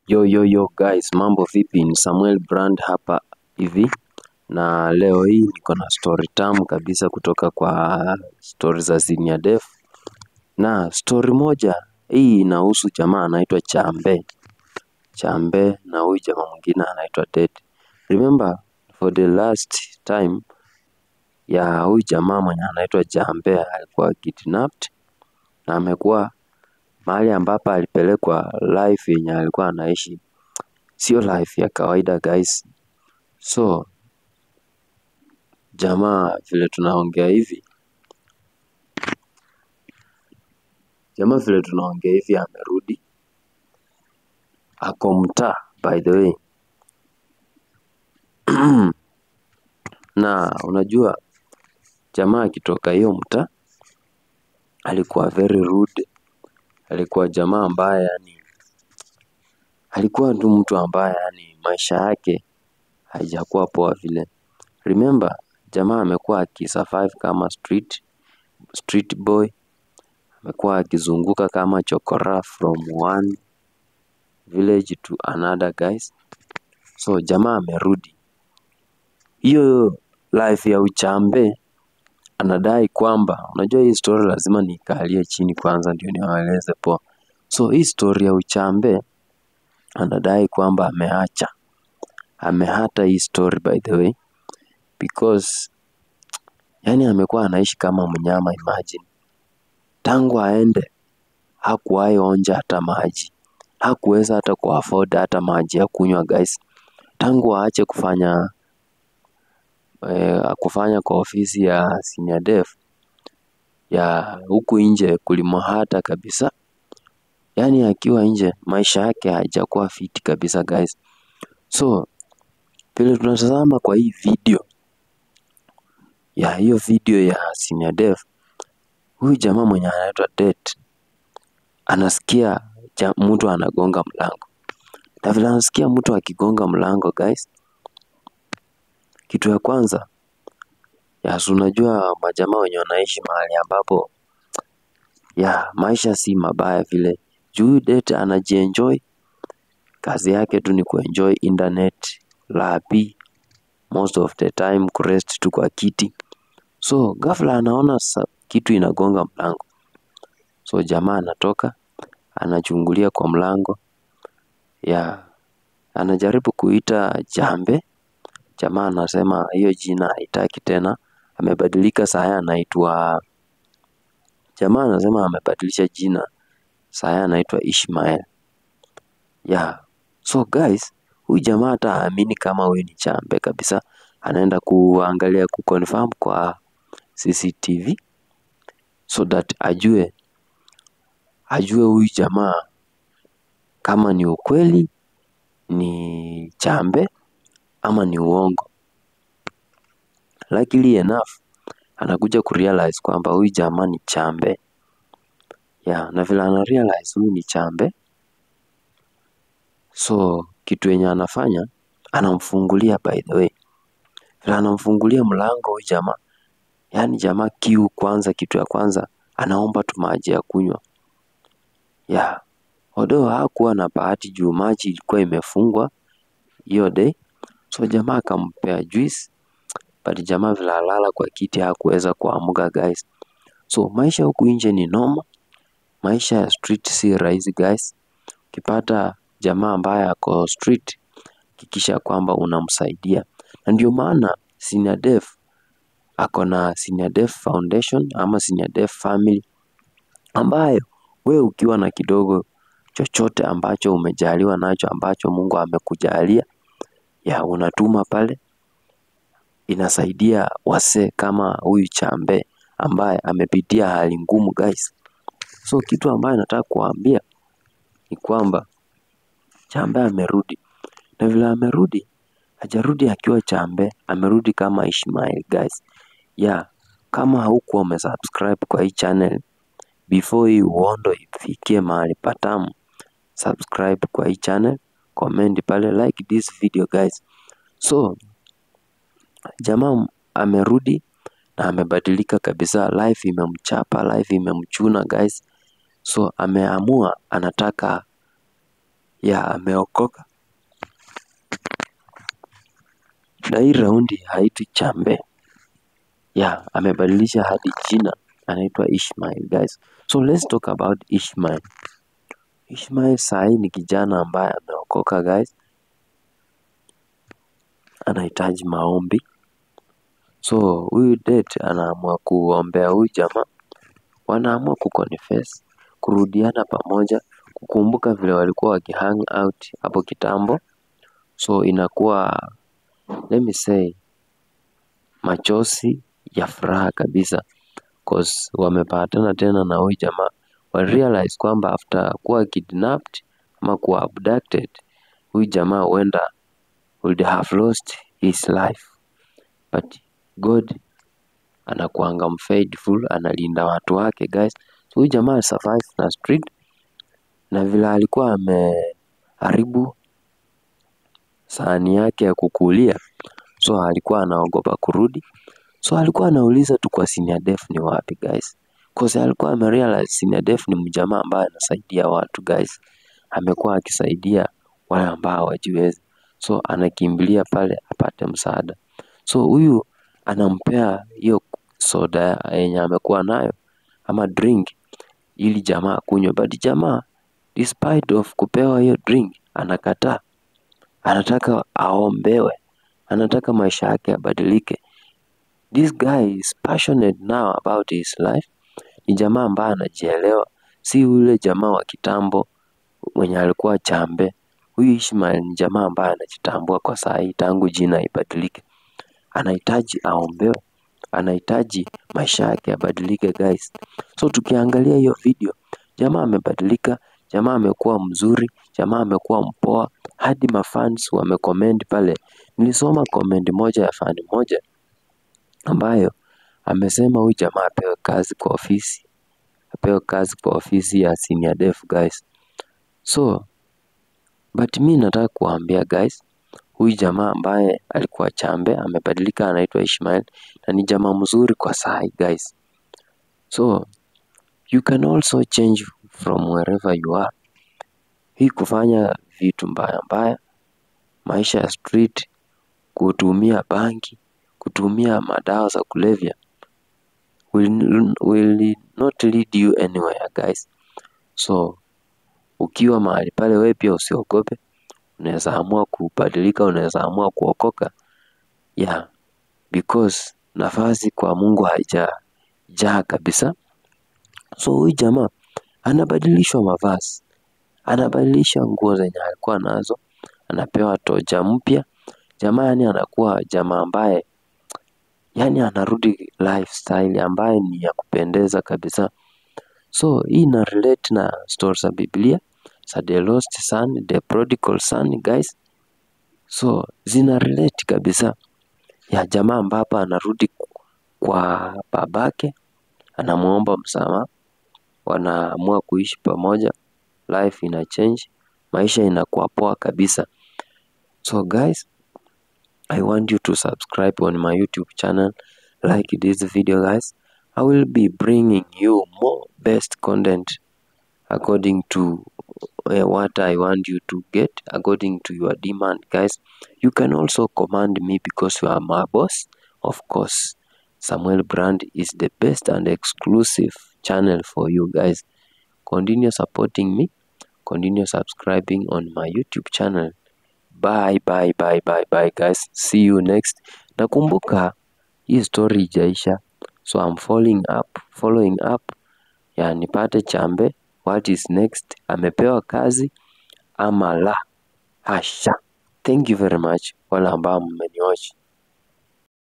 Yo yo yo guys, mambo vipi? Ni Samuel Brand hapa hivi, na leo hii niko na story tamu kabisa kutoka kwa story za Senior Dev. Na story moja hii inahusu jamaa anaitwa Chambe. Chambe na huyu jamaa mwingine anaitwa Ted. Remember for the last time ya huyu jamaa mwenye anaitwa Chambe alikuwa kidnapped na amekuwa mahali ambapo alipelekwa, life yenye alikuwa anaishi sio life ya kawaida guys. So jamaa vile tunaongea hivi, amerudi, ako mtaa by the way. Na unajua jamaa akitoka hiyo mtaa alikuwa very rude, alikuwa jamaa ambaye yani alikuwa tu mtu ambaye yani maisha yake haijakuwa poa vile. Remember jamaa amekuwa akisurvive kama street boy, amekuwa akizunguka kama chokora from one village to another guys. So jamaa amerudi hiyo life ya uchambe, anadai kwamba, unajua hii story lazima nikalie chini kwanza ndio niwaeleze poa. So hii story ya uchambe anadai kwamba ameacha, amehata hii story by the way, because yani amekuwa anaishi kama mnyama. Imagine tangu aende hakuwahi onja hata maji, hakuweza hata kuafford hata maji ya kunywa guys. Tangu aache kufanya kwa ofisi ya Senior Dev ya huku nje kulimhata kabisa. Yani akiwa nje maisha yake haijakuwa fiti kabisa guys. So vile tunatazama kwa hii video ya hiyo video ya Senior Dev, huyu jamaa mwenye anaitwa Ted anasikia mtu anagonga mlango. Na vile anasikia mtu akigonga mlango guys, kitu ya kwanza ya unajua majamaa wenye wanaishi mahali ambapo ya maisha si mabaya vile, juu Ted anajienjoy, kazi yake tu ni kuenjoy internet lapi most of the time, kurest tu kwa kiti. So ghafla anaona kitu inagonga mlango. So jamaa anatoka, anachungulia kwa mlango ya anajaribu kuita Jambe. Jamaa anasema hiyo jina haitaki tena, amebadilika saa anaitwa, jamaa anasema amebadilisha jina saa anaitwa Ishmael. Yeah. So guys, huyu jamaa hata haamini kama huyu ni Chambe kabisa. Anaenda kuangalia kuconfirm kwa CCTV so that ajue huyu jamaa kama ni ukweli ni Chambe ama ni uongo. Luckily enough anakuja kurealize kwamba huyu jamaa ni Chambe. Yeah, na vile ana realize huyu ni Chambe, so kitu yenye anafanya anamfungulia by the way. Vile anamfungulia mlango huyu jamaa, yani jamaa kiu kwanza, kitu ya kwanza anaomba tu maji ya kunywa. Yeah, although hakuwa na bahati juu maji ilikuwa imefungwa hiyo day, so jamaa akampea juice, but jamaa vile alala kwa kiti hakuweza kuamka guys. So maisha huku nje ni noma, maisha ya street si rahisi guys. Ukipata jamaa ambaye ako street, hakikisha kwamba unamsaidia. Na ndio maana Senior Dev ako na Senior Dev Foundation ama Senior Dev Family, ambayo we ukiwa na kidogo chochote ambacho umejaliwa nacho, ambacho Mungu amekujalia, ya unatuma pale, inasaidia wase kama huyu Chambe ambaye amepitia hali ngumu guys. So kitu ambayo nataka kuambia ni kwamba Chambe amerudi, na vile amerudi hajarudi akiwa Chambe, amerudi kama Ishmael guys. Yeah, kama haukuwa umesubscribe kwa hii channel before hii uondo ifikie mahali patamu, subscribe kwa hii channel, comment pale, like this video guys. So jamaa amerudi na amebadilika kabisa, life imemchapa, life imemchuna guys. So ameamua anataka Ya ameokoka. Na hii raundi haitwi Chambe. Ya amebadilisha hadi jina, anaitwa Ishmael guys. So let's talk about Ishmael. Ishmael sahi ni kijana ambaye ameokoka guys. Anahitaji maombi. So huyu date anaamua kuombea huyu jamaa. Wanaamua kuconfess, kurudiana pamoja, kukumbuka vile walikuwa wakihang out hapo kitambo. So inakuwa, let me say, machozi ya furaha kabisa, cause wamepatana tena na huyu jamaa. Walirealize kwamba after kuwa kidnapped ama kuwa abducted, huyu jamaa huenda would have lost his life, but God anakuanga mfaithful, analinda watu wake guys. So huyu jamaa alisurvive na street, na vile alikuwa ameharibu sahani yake ya kukulia, so alikuwa anaogopa kurudi. So alikuwa anauliza tu kwa Senior Def ni wapi guys, cause alikuwa amerealize Senior Def ni mjamaa ambaye anasaidia watu guys, amekuwa akisaidia wale ambao hawajiwezi, so anakimbilia pale apate msaada. So huyu anampea hiyo soda yenye amekuwa nayo ama drink ili jamaa akunywe, but jamaa despite of kupewa hiyo drink anakataa. Anataka aombewe, anataka maisha yake yabadilike. This guy is passionate now about his life. Ni jamaa ambaye anajielewa, si yule jamaa wa kitambo mwenye alikuwa chambe. Huyu Ishmael ni jamaa ambaye anajitambua kwa saa hii tangu jina ibadilike. Anahitaji aombewe, anahitaji maisha yake yabadilike guys. So tukiangalia hiyo video, jamaa amebadilika, jamaa amekuwa mzuri, jamaa amekuwa mpoa, hadi mafans wamecomment pale. Nilisoma comment moja ya fan moja ambayo amesema huyu jamaa apewe kazi kwa ofisi, apewe kazi kwa ofisi ya Senior Def guys. So but mi nataka kuambia guys, huyu jamaa ambaye alikuwa chambe amebadilika, anaitwa Ishmael na ni jamaa mzuri kwa sahi guys. So you can also change from wherever you are. Hii kufanya vitu mbaya mbaya, maisha ya street, kutumia bangi, kutumia madawa za kulevya will not lead you anywhere guys. So ukiwa mahali pale, wewe pia usiogope, unaweza amua kubadilika, unaweza amua kuokoka. Yeah, because nafasi kwa Mungu haijajaa kabisa. So huyu jamaa anabadilishwa mavazi, anabadilisha nguo zenye alikuwa nazo, anapewa toja mpya. Jamaa yani anakuwa jamaa ambaye yani anarudi lifestyle ambaye ni ya kupendeza kabisa. So hii ina relate na stories za Biblia za the lost son, the prodigal son guys. So zina relate kabisa ya jamaa ambapo anarudi kwa babake, anamuomba msamaha, wanaamua kuishi pamoja, life ina change, maisha inakuwa poa kabisa. So guys, I want you to subscribe on my YouTube channel, like this video guys. I will be bringing you more best content according to what I want you to get, according to your demand guys. You can also command me because you are my boss. Of course, Samuel Brand is the best and exclusive channel for you guys. Continue supporting me, continue subscribing on my YouTube channel. Bye bye bye bye bye guys, see you next. Nakumbuka hii story haijaisha, so I'm following up ya nipate chambe, what is next, amepewa kazi ama la hasha. Thank you very much wale ambao mmeniwatch.